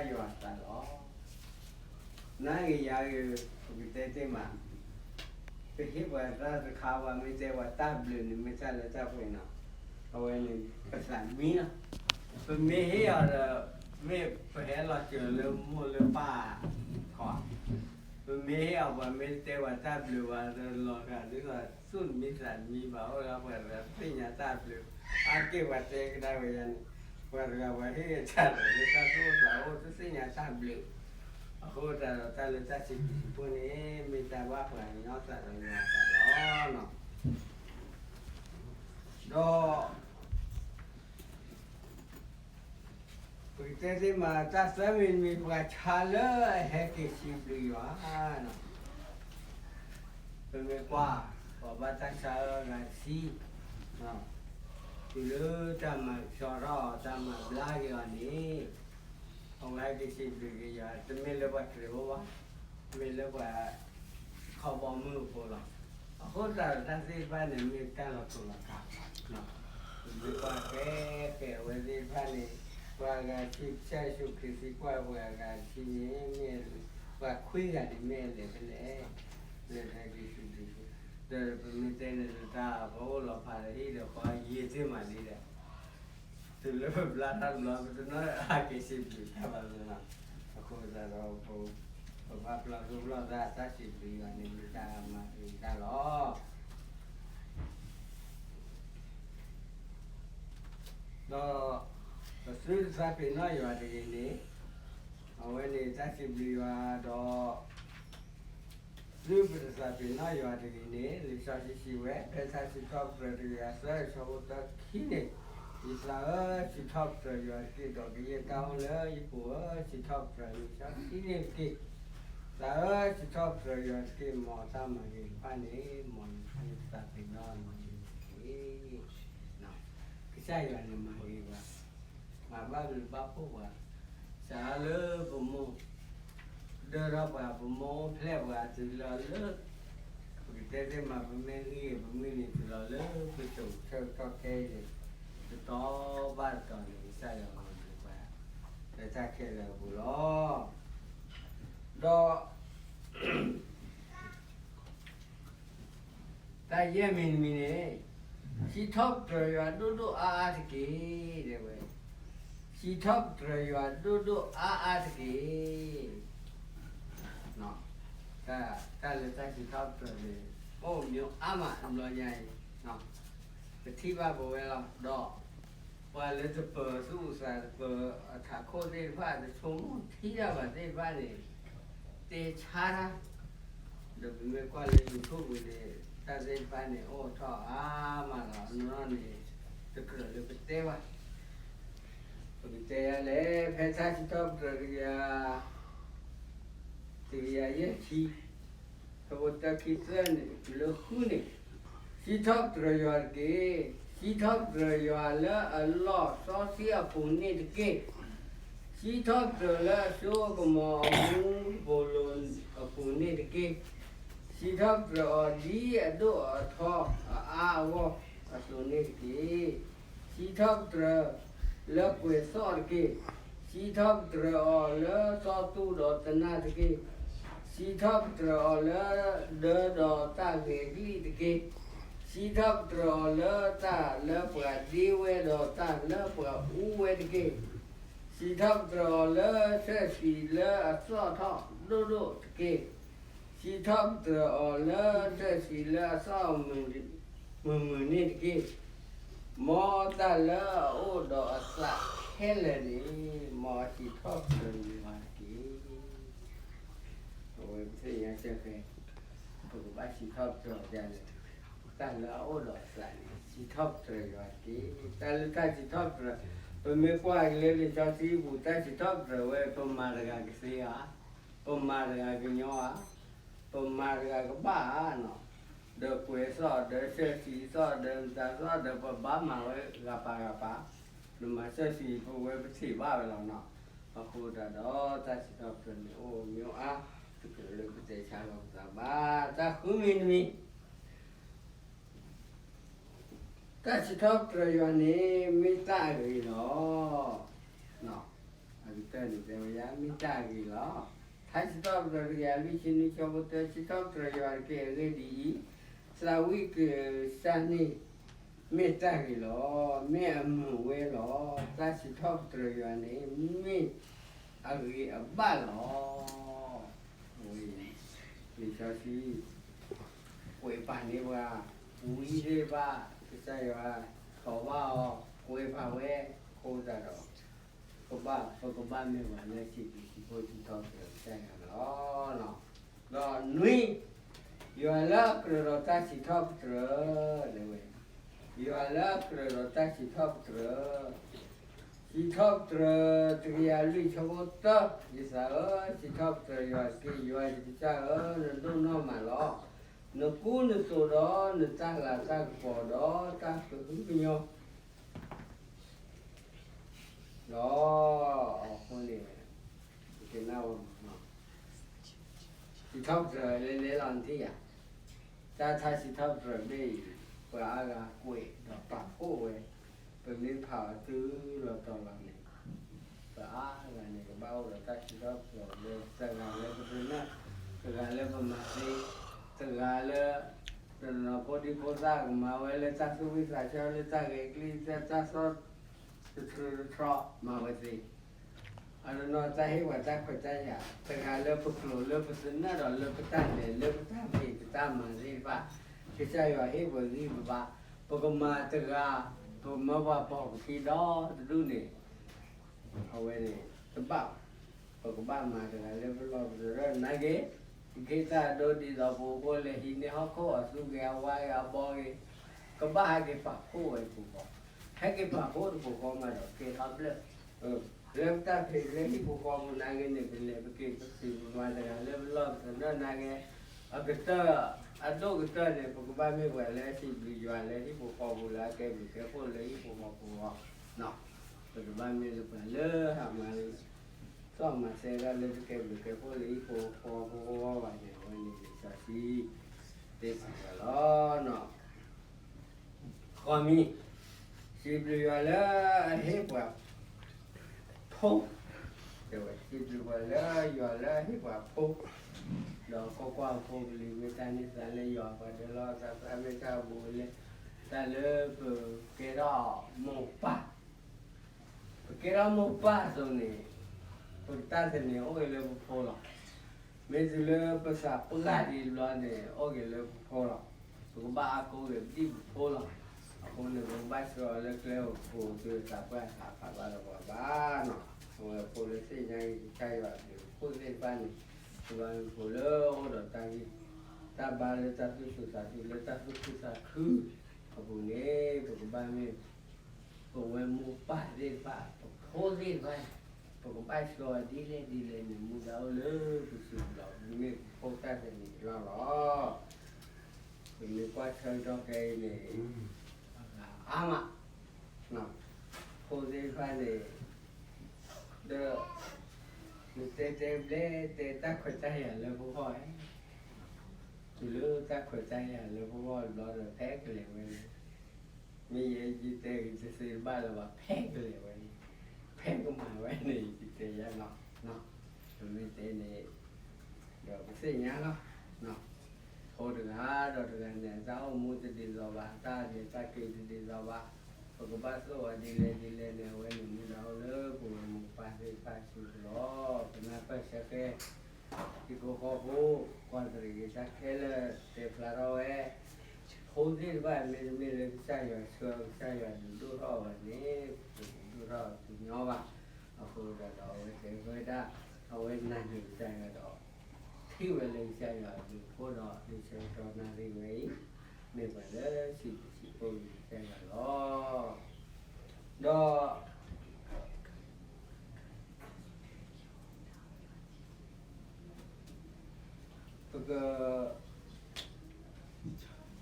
ယွၤသးလီၤ. နၤဂ့ၤယၤဂ့ၤ ပကတဲသ့မး, ပဟ့ၣ်ပှၤတၢ်တခါ ပှၤမ့ၢ်တဲပှၤတၢ်ဘျုးန့ၣ် မ့ၢ်တၢ်လၢတၢ်ပှဲၤနီၤ, အဝဲန့ၣ် ပသးမံလီၤ. ပမ့ၢ်ဟ့ၣ်အီၤဒီး မ့ၢ်ပဟဲလီၤစၢၤလၢမိၢ်လၢပၢ်ခီ, ပမ့ၢ်ဟ့ၣ်အီၤ ပှၤမ့ၢ်တဲပှၤတၢ်ဘျုး ပှၤလီၤဂာ်ဒ်သိး သူၣ်တမံသးတမံဘၣ် အိၣ်လၢပှၤတဂၤသ့ၣ်ညါတၢ်ဘျုး, အါတက့ၢ်ပှၤတဲကဒါဝဲယၤန့ၣ်, ပှၤတဂၤပှၤဟ့ၣ်တၢ်လီၤလၢတၢ်သူၣ်အိၣ်သးအိၣ် တသ့ၣ်ညါတၢ်ဘျုး, အဃိသတးဒီးတၢ်လၢတၢ်စံးဘျုးစံးဖှိၣ်န့ၣ် မ့ၢ်တၢ်ဘၣ်ပှၤကညီသးဒီးယွၤသးလီၤ. ဒီး ပကတဲသ့မး တၢ်သၢမံၤတမံၤ ပှၤဆါလၢအဟဲက့ၤစံးဘျုးယွၤ, ပမ့ၢ်ကွၢ် ပှၤဘၣ်တၢ်ဆါအဂၤတဆံ, တုၤလၢတၢ်မၤကဆှီထီၣ်အီၤ တၢ်မၤဘျါက့ၤအီၤန့ၣ်, အဝဲဟဲက့ၤစံးဘျုးက့ၤယွၤ တမ့ၢ်လၢပှၤတြဲၤဖိဘၣ်, မ့ၢ်လၢပှၤ ခီဘီမုၢ်အဖိလီၤ. အဃိသတးဒီးတၢ်သ့ၣ်တဖၣ်န့ၣ် မ့ၢ်တၢ်လီၤတူာ်လီၤကာ်, ပမ့ၢ်ကွၢ်ဃဲဃဲအဝဲသ့ၣ်တဖၣ်န့ၣ်, ပှၤအဂၤတဆံ ကစၢ်ယ့ၣ်ၡူးခရံာ်သံကွၢ်ပှၤအဂၤတဆံန့ၣ် မ့ၢ်ပှၤခွံဂၤန့ၣ် မ့ၢ်အလဲၤဖဲလဲၣ်, လၢတၢ်က့ၤစံးဘျုး, ဒီးပမ့ၢ်တဲန့ၣ်တၢ် ပအိၣ်လီၤဖးဒီးဟံၣ်ဒီးဃီယံာ်သ့ၣ်မးလံဒီး တုၤလၢပဘျါတၢ်တဘျီ ပတနီၢ်ဟဲက့ၤစံးဘျုးတၢ်ဘၣ်လၢၤ, အဃိသတးဒီး ပဘၣ်ပျၢ်သူၣ်ပျၢ်သး တၢ်စံးဘျုးယွၤန့ၣ် မ့ၢ်တၢ်မၤတဂ့ၤတၢ်လီၤ. ဒီး ပသုတသးပ့ၤနီၣ်ယွၤတဂ့ၤန့ၣ်, အဝဲန့ၣ်တၢ်စံးဘျုးယွၤဒီး သုပတသးပ့ၤနီၣ်ယွၤတဂ့ၤန့ၣ်, လံာ်စီဆှံစံးဝဲ ဖဲထါစံးထီၣ်ပတြၢၤတကယၤသၢ အဆၢဖိသၢခံန့ၣ်, ယသးဧၢ, စံးထီၣ်ပတြၢၤယွၤတက့ၢ်, ဒီးကယဲၢ်တၢ်အိၣ်လၢယပူၤဧၢ, စံးထီၣ်ပတြၢၤလံာ်စီဆှံန့ၣ်တက့ၢ်. သးဧၢ, စံးထီၣ်ပတြၢၤယွၤတက့ၢ်, မ်တၢ်မၤဂ့ၤတဖၣ်န့ၣ် မ်နသးပ့ၤနီၣ်ယွၤတဂ့ၤ. ကစၢ်ယွၤန့ၣ်မၤဂ့ၤပှၤ, မၤဘၣ်ဘျုးဘၣ်ဖှိၣ်ပှၤ, စးထီၣ်လၢပမိၢ် ဒၢထီၣ်ပှၤ ပမိၢ်အိၣ်ဖျဲၣ်ပှၤတုၤလီၤလၢ ပကတဲသ့မး ပမ့ၢ်ဂံၢ်ပမုၢ်နံၤတုၤလီၤလၢပစိၤဆၢကတီၢ်ခဲအံၤန့ၣ်, တတီၤဘၣ်တတီၤန့ၣ် ကစၢ်ယွၤမၤဂ့ၤပှၤ လၢတၢ်ခဲလၢာ်အပူၤလီၤ. ဒီး တၢ်ယဲၢ်မံၤတမံၤန့ၣ်, စံးထီၣ်ပတြၢၤယွၤဒိၣ်ဒိၣ်အါအါတက့ၢ်, တဲဝဲ, စံးထီၣ်ပတြၢၤယွၤဒိၣ်ဒိၣ်အါအါတက့ၢ်. တၢ်လၢတၢ်စံးထီၣ်ပတြၢၤန့ၣ် အိၣ်မးအါမးတဘျီညါအံၤ, ပထံၣ်ဘၣ်ပဝဲလီၤ. ဒီး ပှၤလၢတပၢၤသူၣ်အုးသးတပၢၤအထးခိၣ်သ့ၣ်တဖၣ် တဆိကမိၣ်ထံတၢ်ဘၣ်သ့ၣ်တဖၣ်န့ၣ် တဲဆါတၢ်, ဒီးပမ့ၢ်ကွၢ်လၢ YouTube ပူၤန့ၣ် တၢ်သ့ၣ်တဖၣ်န့ၣ် အိၣ်ထီၣ်အါမးလီၤ. အနီၢ်နီၢ်န့ၣ် တကြၢးလၢပတဲဘၣ်, ပကတဲယၤလဲၣ်, ဖဲထါစံးထီၣ်ပတြၢၤတကယၤ တကယၤယဲၢ်ဆံ ဆၢဖိတၢခံသၢန့ၣ် တုၤလၢဃုန့ၣ်, စံးထီၣ်ပတြၢၤယွၤတက့ၢ်. စံးထီၣ်ပတြၢၤယွၤလၢအလီၢ်စီဆှံအပူၤန့ၣ်တက့ၢ်. စံးထီၣ်ပတြၢၤလၢအစိအကမီၤအမူကပိာ်လိၤအပူၤန့ၣ်တက့ၢ်. စံးထီၣ်ပတြၢၤအီၤဒ်အဒိၣ်အထီအအါအဂီၢ်အသိးန့ၣ်တက့ၢ်. စံးထီၣ်ပတြၢၤလၢကွဲၤသီၣ်တက့ၢ်. စံးထီၣ်ပတြၢၤအီၤလၢသီတူၢ်ဒီးတနၢ်တက့ၢ်. စံးထီၣ်ပတြၢၤအီၤလၢဒၢဒီးတၢ်ဂဲၤကလံၣ်တက့ၢ်. စံးထီၣ်ပတြၢၤအီၤလၢတၢ်လၢပှၤဒ့ဝဲဒီးတၢ်လၢပှၤအူဝဲတက့ၢ်. စံးထီၣ်ပတြၢၤအီၤလၢစၢၢ်ဆံးလၢအသီၣ်ထီၣ်ဒိၣ်ဒိၣ်တက့ၢ်. စံးထီၣ်ပတြၢၤအီၤလၢစၢၢ်ဆံးလၢအသီၣ်မုာ်မုာ်န့ၣ်တက့ၢ်. မ်တၢ်လၢအအိၣ်ဒီးအသးခဲလၢာ်န့ၣ် မ်အစံးထီၣ်ပတြၢၤယွၤတက့ၢ်. အဝဲပသ့ၣ်ညါစ့ၢ်ကီး ပကဘၣ်စံးထီၣ်ပတြၢၤယွၤန့ၣ်, တၢ်လၢအအိၣ်ဒီးအသးန့ၣ် စံးထီၣ်ပတြၢၤယွၤတက့ၢ်. တၢ်လၢတၢ်စံးထီၣ်ပတြၢၤ, ပမ့ၢ်ကွၢ်က့ၤလၢလံာ်စီဆှံပူၤ တၢ်စံးထီၣ်ပတြၢၤဝဲ ပမၤတဂၤကသ့ဧါ, ပမၤတဂၤကညီဧါ, ပမၤတဂၤကဘၣ်ဧါနီၤ, ဒီးကွဲးသီၣ် ဒီးစၢၢ်ဆံးသီၣ် ဒီးမတၤသီၣ် ဒီးပဘၣ်မၤဝဲဂၤပၤဂၤပၤ, နမၤစၢၢ်ဆံးပဝဲပထံၣ်ဘၣ်ဝဲလီၤနီၤ. အဃိသတးဒီး တၢ်စံးထီၣ်ပတြၢၤန့ၣ်အိၣ်မးအါ, တကြၢးလၢပတဲဆါလီၤပသးဘၣ်. တၢ်ဃုမံၤတမံၤ တၢ်စံးထီၣ်ပတြၢၤယွၤန့ၣ် မ့ၢ်တၢ်အဂ့ၤလီၤ. တၢ်န့ၣ်တဲဝဲယၤ မ့ၢ်တၢ်အဂ့ၤလီၤ. ထါစံးထီၣ်ပတြၢၤတကယၤလွံၢ်ဆံနွံ ဆၢဖိတၢ စံးထီၣ်ပတြၢၤယွၤတက့ၢ်. အဂ့ၢ်ဒ်အံၤ, သးဝံၣ်ကစၢ်န့ၣ် မ့ၢ်တၢ်ဂ့ၤလီၤ. မ့ၢ်အမုာ်ဝဲလီၤ. တၢ်စံးထီၣ်ပတြၢၤယွၤန့ၣ် မ့ၢ်အဂ့ၤအဘၣ်လီၤ. အဝဲအံၤ လံာ်စီဆှံ ကွဲးပာ်န့ၢ်ပှၤ ဝံသ့ၣ်တဖၣ် ကစၢ်ယွၤ ထိးဘၣ်အီၤ ကွဲးပာ်ဝဲအဃိသတးဒီး ကဘၣ် ပကဘၣ်မ့ၢ်ပှၤလၢစံးဘျုးစံးဖှိၣ်စံးထီၣ်ပတြၢၤကစၢ်ယွၤလီၤ. ဒီးနွံ, ယွၤလၢအကြၢးဒီးတၢ်စံးထီၣ်ပတြၢၤ တဲဝဲ, ယွၤလၢအကြၢးဒီးတၢ်စံးထီၣ်ပတြၢၤ စံးထီၣ်ပတြၢၤတကယၤလွံၢ် ဆၢဖိတၢ, ယသးဧၢ, စံးထီၣ်ပတြၢၤယွၤတက့ၢ်. ယွၤယကစၢ်ဧၢ, နဒိၣ်နီၢ်မးလီၤ. နကူနသိးဒီးနတၢ်လၤတၢ်ကပီၤဒီးတၢ်ကဟုကညီၤ ဒီးအဃိန့ၣ် ပကနၢ်ဝဲ စံးထီၣ်ပတြၢၤလဲၤလဲၤလီၤနထံၣ်ယၤ, တၢ်ထါစံးထီၣ်ပတြၢၤမ့ၢ်အံၤ ပှၤအါဂၤကွဲးဒီးပာ်ဖှိၣ်ဝဲ, ပမ့ၢ်ဖးအီၤတုၤလီၤတီၤလီၤန့ၣ် ပှၤအါဂၤန့ၣ် ကဘၣ်အိၣ်ဒီးတၢ်စံးထီၣ်ပတြၢၤလၢတဂၤလၢပသနၢၣ်, တဂၤလၢပမၤသ့, တဂၤလၢ တနီၤဖိဒံဖိသၣ်ကမၤဝဲလၢတၢ်သူၣ်ဝံၣ်သးဆၢ လၢတၢ်ဂဲၤကလံၣ် တၢ်သီၣ်တထြၢတထြီ မၤဝဲသ့ အတနီၤတၢ်ဟ့ၣ်ပှၤတၢ်ခွဲးတၢ်ယာ်, တဂၤလၢပကျိာ်လၢပသနၢၣ်ဒီးလၢပတၢ်လဲၤလၢပတၢ်မ့ၢ်ပတၢ်မၤသ့ၣ်တဖၣ်, ကစၢ်ယွၤဟ့ၣ်ပှၤဂံၢ်ပဘါ, ပကမၤတဂၤ, ပမၢပှၤပိာ်ပခံဒီတဒူၣ်န့ၣ် အဝဲန့ၣ် တဘၣ်, ပကဘၣ်မၤတဂၤလၢပလီၢ်ပသနၢၣ်နာ်က့, က့ၤတၢ်အဒိဒ်သိးပအိၣ်ဖှိၣ်လဲၤဟံးန့ၢ်ဟီၣ်ခိၣ်အသူက့ၤအဝါက့ၤအဘီက့ၤ, ကဘၣ်ဟဲက့ၤပာ်ဖှိၣ်ဝဲပူၤဃီ, ဟဲက့ၤပာ်ဖှိၣ်တပူၤဃီမးဒီးကဲထီၣ်ဘျၢၣ် လၢပတၢ်ဖံးလၢဟံၣ်ပူၤဃီပူၤနာ်က့န့ၣ် ပလဲၤပက့ၤပစံးပမၤတဂၤလၢပလီၢ်ပသနၢၣ်နာ်က့, အကတၢၢ်, အဒိၣ်ကတၢၢ်န့ၣ် ပကဘၣ်မ့ၢ်ပှၤလၢစံးဘျုးယွၤလၢဟံၣ်ဖိဃီဖိလၢအကဲဘျုးကဲဖှိၣ်လၢဟံၣ်ဖိဃီဖိအဂီၢ်, ပကဘၣ်မ့ၢ်လၢပှၤလၢဟးမၤလၢ သီၣ်မၤသဲဒၣ်လၢပကဲဘျုးကဲဖှိၣ်လၢဟံၣ်ဖိဃီဖိအဂီၢ်ဘၣ်န့ၣ် အဝဲန့ၣ်လံာ်စီဆှံ တဲစံးဝဲလီၤ. ဃီမံၤ, စံးဘျုးယွၤလၢအဟ့ၣ်ပှၤ ဖိ, တဲဝဲ စံးဘျုးပှၤလၢယွၤလၢအဟ့ၣ်ပှၤဖိ, ဒီးကွၢ်ကွၢ်ဖိပလံၤမ့ၢ်တၢ်န့ၢ်သါလၢယွၤ ပှၤဒၢလီၤသးသးမ့ၢ်တၢ်ဘူးလၢ တၢ်လၢပကဲထီၣ်မိၢ်ပၢ် ပကဲထီၣ်မိၢ်ပၢ်အသိးန့ၣ် ပတၢ်သန့ၤအိၣ်က့ၤလၢပဖိလီၤ. မ့ၢ်တုၤလၢပသးပှၢ်ဒံးတဘျီန့ၣ် အိၣ်က့ၤလၢပဖိလီၤ. ပကဘၣ်အါကိးက့ၤပဒံၣ်ပဖိလီၤ. အဃိန့ၣ် ပကဘၣ်ဆှၢအီၤလၢကျဲအိၣ်ဖှိၣ် တုၤသးပှၢ်သးဖးဘၣ်ဒီးပှၤဘၣ်နီၤ. အဝဲဖိလၢသ့ၣ်ညါက့ၤကစၢ်ယွၤအဘျုးအဖှိၣ်သ့ၣ်တဖၣ်န့ၣ် ပကဘၣ်မ့ၢ်ဖိလၢအိၣ်ဒီးတၢ်ဂံၢ် တၢ်ဘါလၢတၢ်သူၣ်ဆူၣ်သးဆူၣ် လၢတၢ်သူၣ်ခုသးခုအပူၤန့ၣ် ပကဘၣ်မ့ၢ် ပဝဲမိၢ်ပၢ်သ့ၣ်တဖၣ် ပဖိသ့ၣ်တဖၣ်န့ၣ် ပကဘၣ်ဆှၢအီၤဒ်လဲၣ်ဒ်လဲၣ်န့ၣ် မူဒါအိၣ်လၢပစုပူၤလီၤ. ပမ့ၢ်ဖိတၢ်သန့ၤလီၤလီၤ. ပမ့ၢ်ကွၢ်ဆၢကတီၢ်ခဲအံၤန့ၣ် အါမး ဖိသ့ၣ်တဖၣ်န့ၣ် ဒီး နတဲတဲဘျဲတဲတၢ်ခွဲးတၢ်ယာ်လၢပဂီၢ်ဧါ. တုၤလၢတၢ်ခွဲးတၢ်ယာ်လၢပဂီၢ်တဘျီဒီး ဖဲကလဲၤဝဲန့ၣ် မ့ၢ်ယဲယတဲက့ၤတသ့တဘၣ်လၢၤဘၣ် ဖဲကလဲၤဝဲန့ၣ် ဖဲကမၤဝဲန့ၣ် ယတဲယၤနီၤ. ပမ့ၢ်တဲန့ၣ် ဒီးပသ့ၣ်ညါလီၤ. ဖိတဂၤဒီးတဂၤန့ၣ် အတၢ်အိၣ်မူတဒ်သိးဘၣ်, တၢ်လဲၤတၢ်က့ၤတဒ်သိးဘၣ်, ပကဘၣ်သိၣ်အီၤဒ်လဲၣ်ဒ်လဲၣ်န့ၣ် အဝဲန့ၣ်မူဒါအိၣ်လၢပဝဲမိၢ်ပၢ်သ့ၣ်တဖၣ်စုပူၤလီၤ. ပနၢ်ပၢၢ်ဆၢဃဲ ဟံၣ်ဖိဃီဖိ ကွၢ်တရံးက့ၤတၢ်ခဲလၢာ်တဲဖျါထီၣ်ဝဲ ဖိသ့ၣ်တဖၣ် မ့တမ့ၢ်လၢကစၢ်ယွၤဆှၢ ကစၢ်ယွၤဒုးဒိၣ်ထီၣ်အီၤဘၣ်န့ၣ် ပတဒုးဒိၣ်ထီၣ်အီၤတညီဘၣ်. အဃိသတးဒီး အဝဲတဲဝဲဒၣ် အဝဲနာ်န့ၢ်ကစၢ်ယွၤဒီး ထံၣ်ဝဲလၢကစၢ်ယွၤအဘျုးအဖှိၣ်ဒီး လံာ်ဆၢကတီၢ်နၣ်ရံၣ်ဝဲအံၤ မ့ၢ်ပှၤလၢစံးဘျုးစံးဖှိၣ်ကစၢ်ယွၤလီၤ. ဒီး ပက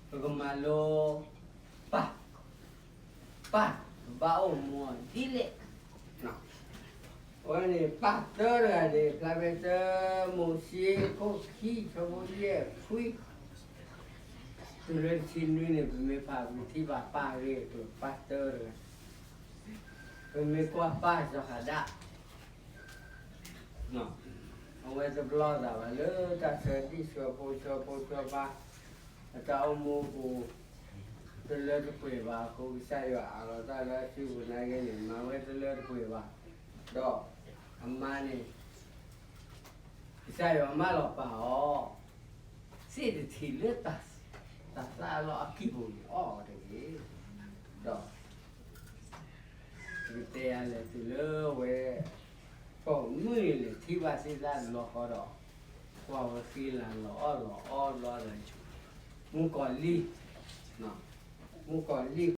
ပကမၤလိ ပၢ်, ပၢ် ပဘၣ်အိၣ်မူအီၤဒ်လဲၣ်. အဝဲန့ၣ် ပၢ်တၢတဂၤန့ၣ် ဖျါဖဲတၢ မိၤၡ့ အခိၣ်ခံ ဆၢဖိယဲၢ်ခွံ တုၤလၢတဆံနွံန့ၣ် ပမ့ၢ်ဖး ပကထံၣ်ဘၣ်ပၢ်အဂ့ၢ်အကျိၤ ပၢ်တၢတဂၤ, ပမ့ၢ်ကွၢ်ပၢ်စီၤဟၤဒၣ် အဝဲတပလီၢ်သးဘၣ်လၢတၢ်ဆၢဒံၣ်ဆၢဖိဆၢဖိဆၢဘါ အတၢ်အိၣ်မူအပူၤ တလၢတပှဲၤဘၣ်အဃိ ကစၢ်ယွၤအးလီၤတၢ်လၢအစုပူၤနာ်က့န့ၣ် မၤဝဲတလၢတပှဲၤဘၣ်. ဒီးအမါန့ၣ် ကစၢ်ယွၤမၢလီၤပာ်အီၤ စ့ၣ်တထံးလၢ တၤသၣ်လီၢ်အကံၢ်ပူၤန့ၣ်အီၣ်အီၤတဂ့ၤ. ဒီး ပကတဲယၤလဲၤတုၤလၢဝဲ ပိာ်မုၣ်န့ၣ်လဲၤထံၣ်ဘၣ်စ့ၢ်ကီးတဘျီဃီဒီး ကွၢ်ဝဲဃံလၤလီၤအီၣ်လီၤအီဘျီဒီး မုၣ်ကီၤလံၢ် မုၣ်ကီၤလံၢ်